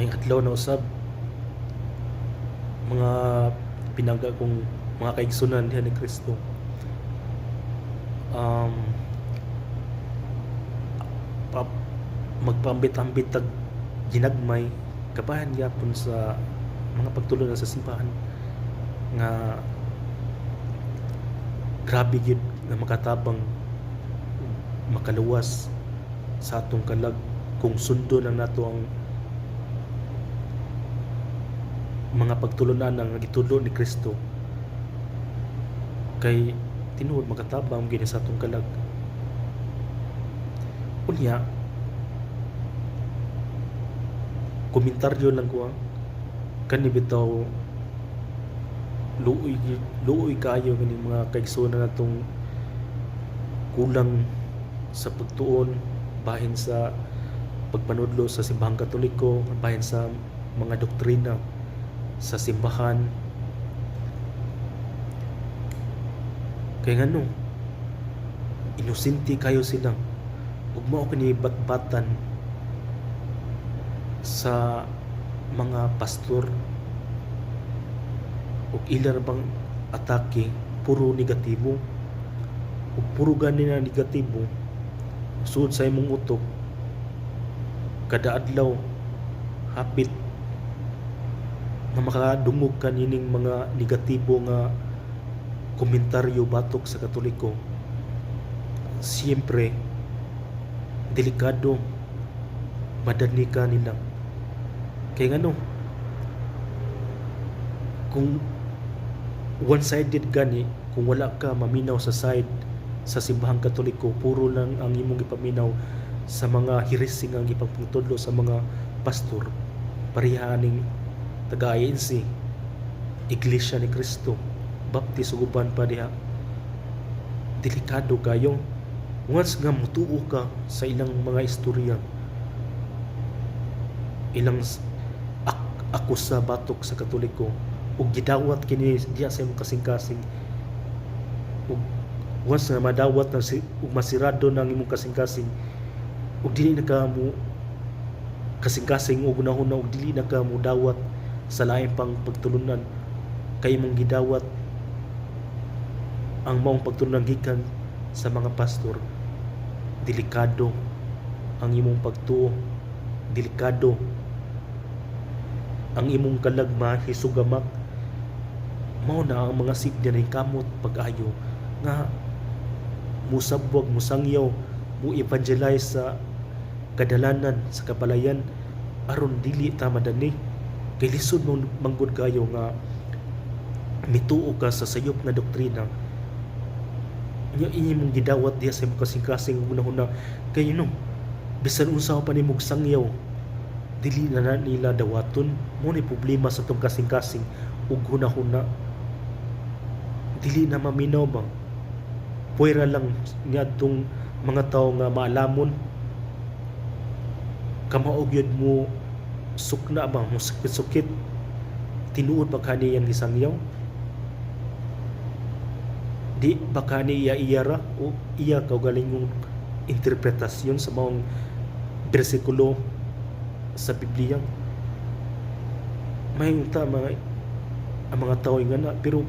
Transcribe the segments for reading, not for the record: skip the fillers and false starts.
Maayong adlaw na usab, mga pinangga kong mga kaigsunan diha ni Kristo. Magpaambit-ambit tag ginagmay kabahin gyapon sa mga pagtulunan sa simbahan nga grabe gyud nga makatabang, makaluwas sa atong kalag kung sundon lang nato ang mga pagtulunan nga gitudlo ni Kristo, kay tinuod makatabang gyud sa atong kalag. Unya, komentaryo lang ko, kani bitaw luoy luoy kaayo kining mga kaigsuonan natong kulang sa pagtuon bahin sa pagpanudlo sa Simbahang Katoliko, bahin sa mga doktrina sa simbahan. Kay ngano, inosente kayo sila ug mao kini batbatan sa mga pastor ug ila bang atake, puro negatibo ug puro gani na negatibo sud sa imong utok kada adlaw. Hapit nga makadungog ka nining mga negatibo nga komentaryo batok sa Katoliko, siyempre delikado, madani ka nila. Kay ngano, kung one-sided gani, kung wala ka maminaw sa side sa Simbahang Katoliko, puro lang ang imong gipaminaw sa mga heresy nga gipagpangtudlo sa mga pastor, pareha aning taga INC, Iglesia ni Cristo, Baptist ug uban pa diha, delikado kayo. Once nga mutuo ka sa ilang mga istorya, ilang ako sa batok sa Katoliko, ug gidawat kini diya sa imong kasing-kasing, ug once nga madawat na si, ug masirado na ang imong kasing-kasing, ug dili na ka mo kasing-kasing ug hunahuna, ug dili na ka mo dawat sa lain pang pagtulunan kay imong gidawat ang maong pagtulunan gikan sa mga pastor, delikado ang imong pagtuo, delikado ang imong kalag, mahisugamak. Mao na ang mga sigda ng kamot pag-ayo nga musabwag, musangyaw, mo evangelize sa kadalanan, sa kabalayan, aron dili ta madani, kay lisod mo manggod kayo nga mituo ka sa sayop nga doktrina nya imong gidawat diha sa imong kasing-kasing hunahuna. Kay bisan unsa pa nimog sangyaw, dili na, na nila dawaton. Mo ni problema sa tong kasing-kasing ug hunahuna, dili na maminaw ba, puwera lang niadtong mga tawo nga maalamon, kamao gyud mo sukna ba, mo sukit-sukit, tinuod ba kani yang gisangyaw, di ba kani iya iya ra o iya kaugalingong interpretasyon sa maong bersikulo sa Biblia. May unta mga ang mga tao nga na, pero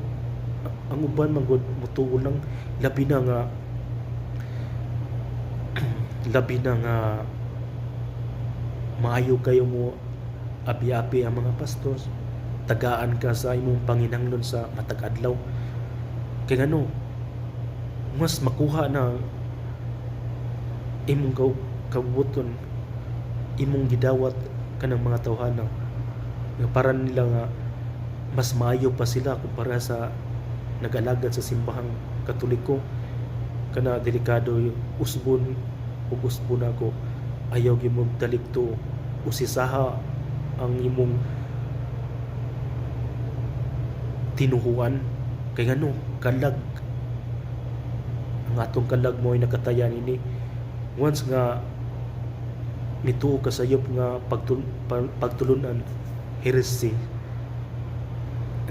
ang uban man gud mutuo lang, labi na nga labi na nga maayo kayo mo abi-abi ang mga pastor, tagaan ka sa imong panginanglon sa matag adlaw. Kay ngano, mas makuha na imong kabubuton, imong gidawat kanang mga tawhana nga para nila nga mas maayo pa sila kumpara sa nag-alagad sa Simbahang Katoliko. Kana delikado usbon ug usbon ako, ayaw gyud mo dalik to, usisaha ang imong tinuhuan. Kay ngano, kalag, ang atong kalag mo ay nakataya nini. Once nga mituo ka sayop nga pagtulunan, heresy,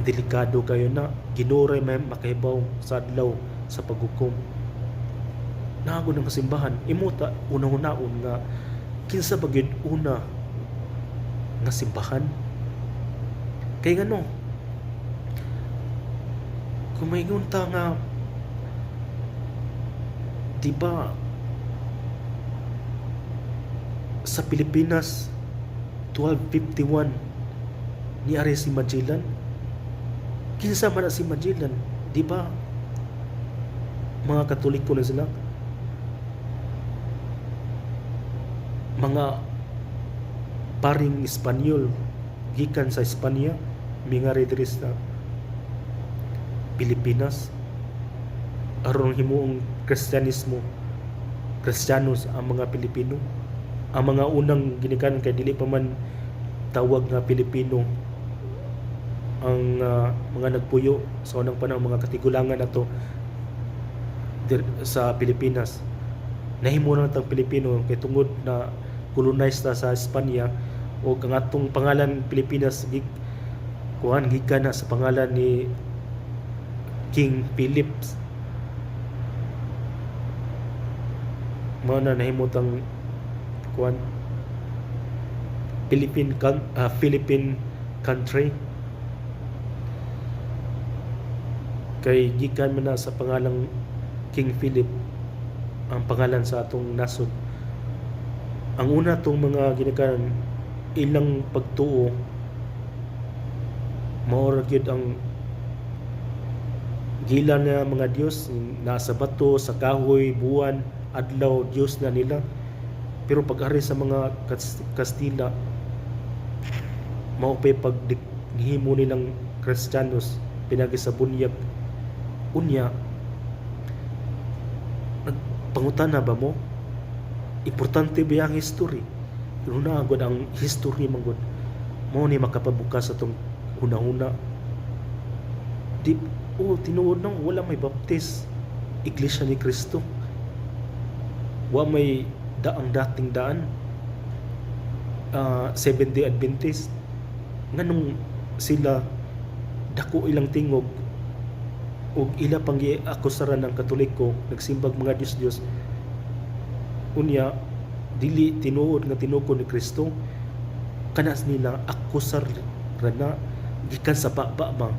delikado kayo na. Ginoo ray may makahibaw sa adlaw sa paghukom. Nago ng kasimbahan, imo ta una-unaon nga kinsa ba gyud una Nga simbahan. Kay ngano? Kung maingon ta nga, di ba, sa Pilipinas 1251 niari si Magellan? Kinsa man na si Magellan? Di ba mga Katoliko na sila, mga paring Espanyol gikan sa Espanya, mingari diri sa Pilipinas aron himuong Kristyanismo, Kristiyanos ang mga Pilipino? Ang mga unang ginikan, kay dili pa man tawag nga Pilipino ang mga nagpuyo sa unang panahon, mga katigulangan nato sa Pilipinas. Nahimo na tang Pilipino kay tungod na colonized na sa Espanya, o ang atong pangalan Pilipinas kuan, gikan na sa pangalan ni King Philip. Mao na nahimo tang kuan, Philippine country, kay gikan man na sa pangalang King Philip ang pangalan sa atong nasod. Ang una tong mga ginikanan, ilang pagtuo mao ra gyud ang gila na mga Dios nasa bato, sa kahoy, buwan, adlaw, Dios na nila. Pero pag ari sa mga Kastila, mao pay pag nihimo nilang Kristiyanos pinagi sa bunyag. Unya, nagpangutana ba mo, importante ba ang history? Pero na gud ang history man gud mao ni makapabukas sa atong hunahuna. Di oh, tinuod no, wala may Baptist, Iglesia ni Cristo, wa may daang dating daan, Seventh Day Adventist. Nganong sila dako ilang tingog ug ila pang giakusaran ng Katoliko, nagsimbag mga Dios Dios, unya dili tinuod nga tinuko ni Kristo? Kanas nila akusar rana gikan sa baba ba.